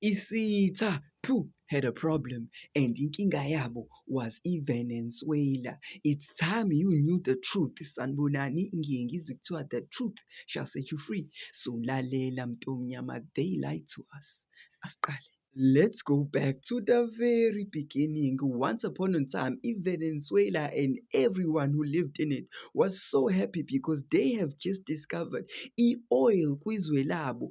Isitha had a problem, and inkinga yabo was iVenezuela. It's time you knew the truth. Sanibonani ngiye ngizwe kuthiwa the truth shall set you free. So lalela mntomnyama, they lied to us. Asiqale. Let's go back to the very beginning. Once upon a time, Venezuela and everyone who lived in it was so happy because they have just discovered oil kwizwe labo.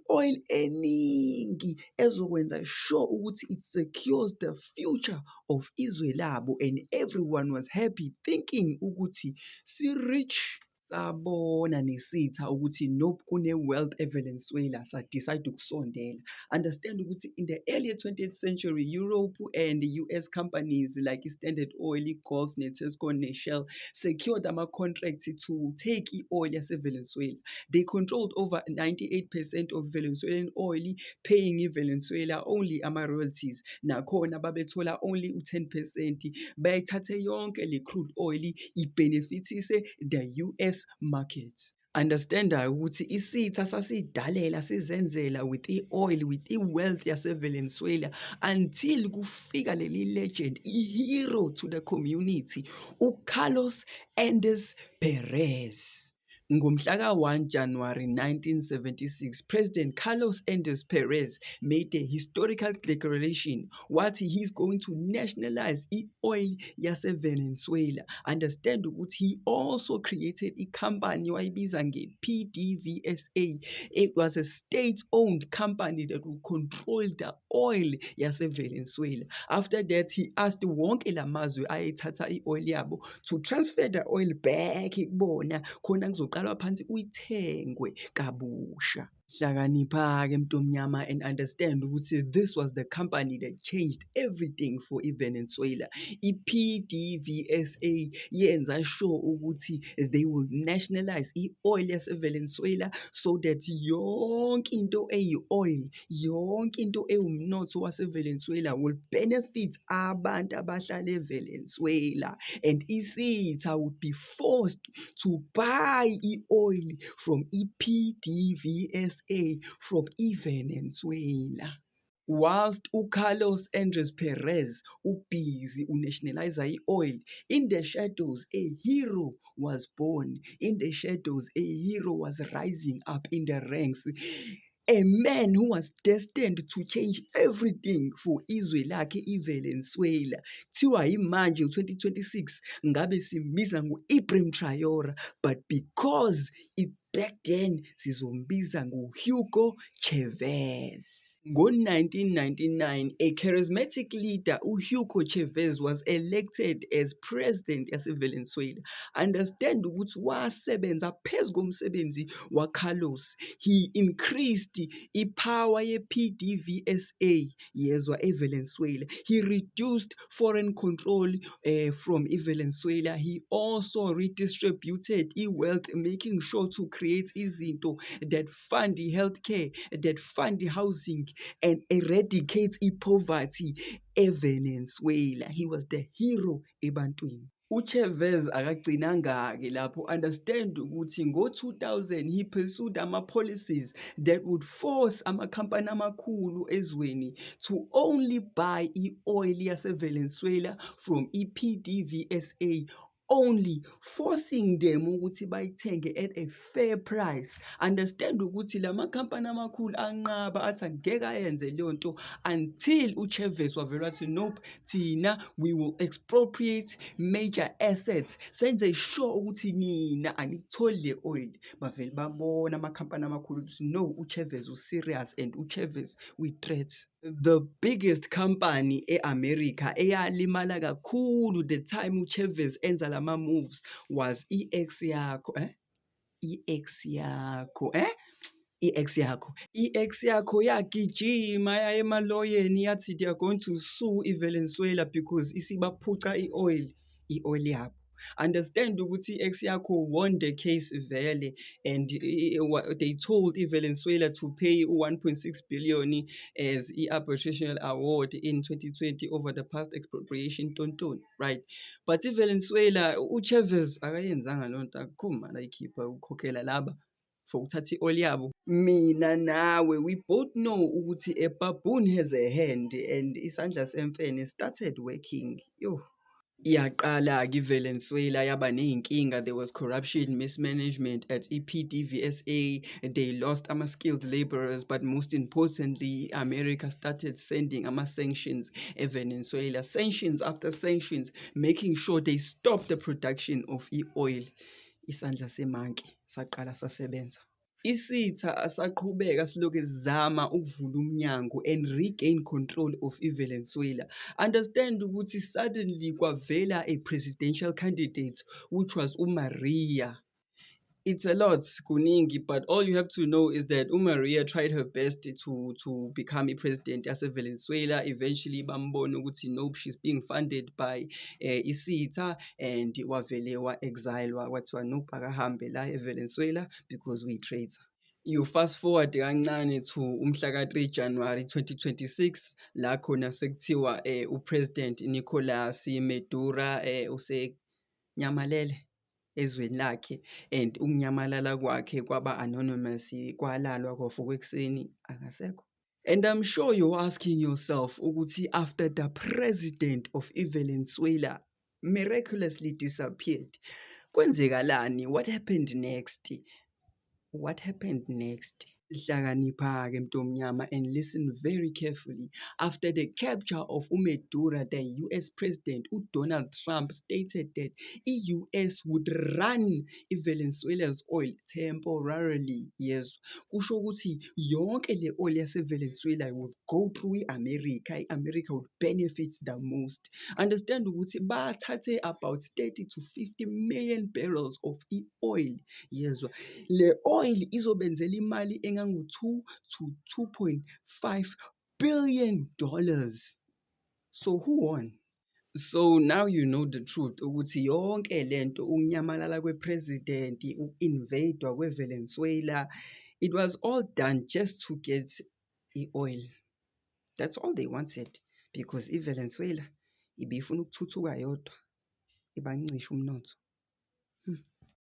Oil eningi ezokwenza sure ukuthi it secures the future of izwe labo, and everyone was happy thinking ukuthi si-rich. Sabona nesitha ukuthi nope kune-wealth eVenezuela, sadecide ukusondela. Understand ukuthi in the earlier 20th century, Europe and the US companies like Standard Oil, Gulf, Netesco, Shell secured ama-contracts to take oil yase-Venezuela. They controlled over 98% of Venezuelan oil, paying Venezuela only ama-royalties. Nakhona babethola only u-10%. Bayithathe yonke le crude oil ibhenefithise the US market. Understand-a ukuthi isitha sasidalela sizenzela with oil, with wealth yase-Venezuela until kufika leli legend, hero to the community, uCarlos Andrés Pérez. Ngomhlaka 1 January 1976, President Carlos Andrés Pérez made a historical declaration what he's going to nationalize oil yase-Venezuela. Understand ukuthi he also created a company wayibiza nge-PDVSA. It was a state-owned company that would control the oil yase-Venezuela. After that, he asked wonke lamazwe ayethatha oil yabo to transfer the oil back kubona khona kuzoqalwa phansi uyithengwe kabusha. Hlakanipha-ke mntomnyama and understand ukuthi this was the company that changed everything for Venezuela. PDVSA yenza sure ukuthi they will nationalize oil yase-Venezuela so that yonke into eyi-oil, yonke into ewumnotho wase-Venezuela will benefit abantu abahlala eVenezuela, and isitha would be forced to buy oil from PDVSA from Venezuela. Whilst uCarlos Andrés Pérez busy unationalize oil, in the shadows a hero was born. In the shadows a hero was rising up in the ranks. A man who was destined to change everything for izwe lakhe iVenezuela. Thiwa imanje 2026 ngabe simbiza ngu-Ibrahim Traoré, but because back then sizombiza nguHugo Chavez. Ngo-1999, a charismatic leader, Hugo Chavez, was elected as president yase-Venezuela. Understand ukuthi wasebenza phezu komsebenzi waCarlos. He increased power ye-PDVSA yezwa eVenezuela. He reduced foreign control from Venezuela. He also redistributed wealth, making sure to create izinto that fund healthcare, that fund housing, and eradicate poverty eVenezuela. He was the hero ebantwini. uChavez akagcinanga-ke lapho. Understand ukuthi ngo-2000 he pursued ama-policies that would force amakhampani amakhulu ezweni to only buy oil yase-Venezuela from PDVSA, only forcing them ukuthi bayithenge at a fair price. Understand ukuthi lamakhampani amakhulu anqaba athi angeke ayenze leyo nto until uChavez wavela wathi nope, thina we will expropriate major assets, senze sure ukuthi nina anitholi le oil. Bavele babona amakhampani amakhulu ukuthi no, uChavez is serious and uChavez we threats. The biggest company eAmerica eyalimala kakhulu the time uChavez enza lama moves was i-ex yakho yagijima yaya emaloyeni yathi they are going to sue iVenezuela because isibaphuca i-oil yabo. Understand ukuthi i-ex yakho won the case vele, and they told Venezuela to pay 1.6 billion as arbitration award in 2020 over the past expropriation tonton, right? But Venezuela uChavez akayenzanga loo nto, akukho imali ayikhipha ukukhokhela laba for ukuthatha i-oil yabo. Mina nawe, we both know ukuthi a baboon has a hand and isandla semfene started working. Yo. Yaqala-ke iVenezuela yaba ney'nkinga, there was corruption, mismanagement at EPDVSA, they lost ama-skilled laborers, but most importantly, America started sending ama-sanctions eVenezuela, sanctions after sanctions, making sure they stop the production of i-oil. Isandla semanki saqala sasebenza. Isitha asaqhubeka silokhu sizama ukuvula umnyango and regain control of iVenezuela. Understand ukuthi suddenly kwavela a presidential candidate which was uMaria. It's a lot, kuningi, but all you have to know is that uMaria tried her best to become a president yase-Venezuela. Eventually bambona ukuthi nope, she's being funded by isitha, and wavele wa-exilwa kwathiwa nope, akahambe la eVenezuela because we-traitor. You fast forward kancane to umhla ka-3 January 2026 la khona sekuthiwa uPresident Nicolas Maduro usenyamalele ezweni lakhe, and ukunyamalala kwakhe kwaba anonymous, kwalalwa kwavukwa ekuseni akasekho. And I'm sure you're asking yourself ukuthi after the president of iVenezuela miraculously disappeared, kwenzekalani? What happened next? What happened next? Hlakanipha-ke mntomnyama and listen very carefully. After the capture of uMaduro, the US President Donald Trump stated that i-US would run iVenezuela's oil temporarily. Yes, kusho ukuthi yonke le oil yase-Venezuela would go through i-America. I-America would benefit the most. Understand ukuthi bathathe about 30 to 50 million barrels of oil. Yes, le oil izobenzela imali engango-2 to 2.5 billion dollars. So who won? So now you know the truth ukuthi yonke lento, ukunyamalala kwepresident, uku-invadwa kweVenezuela, it was all done just to get i-oil. That's all they wanted, because iVenezuela ibifuna ukuthuthuka yodwa, ibancisha umnotho.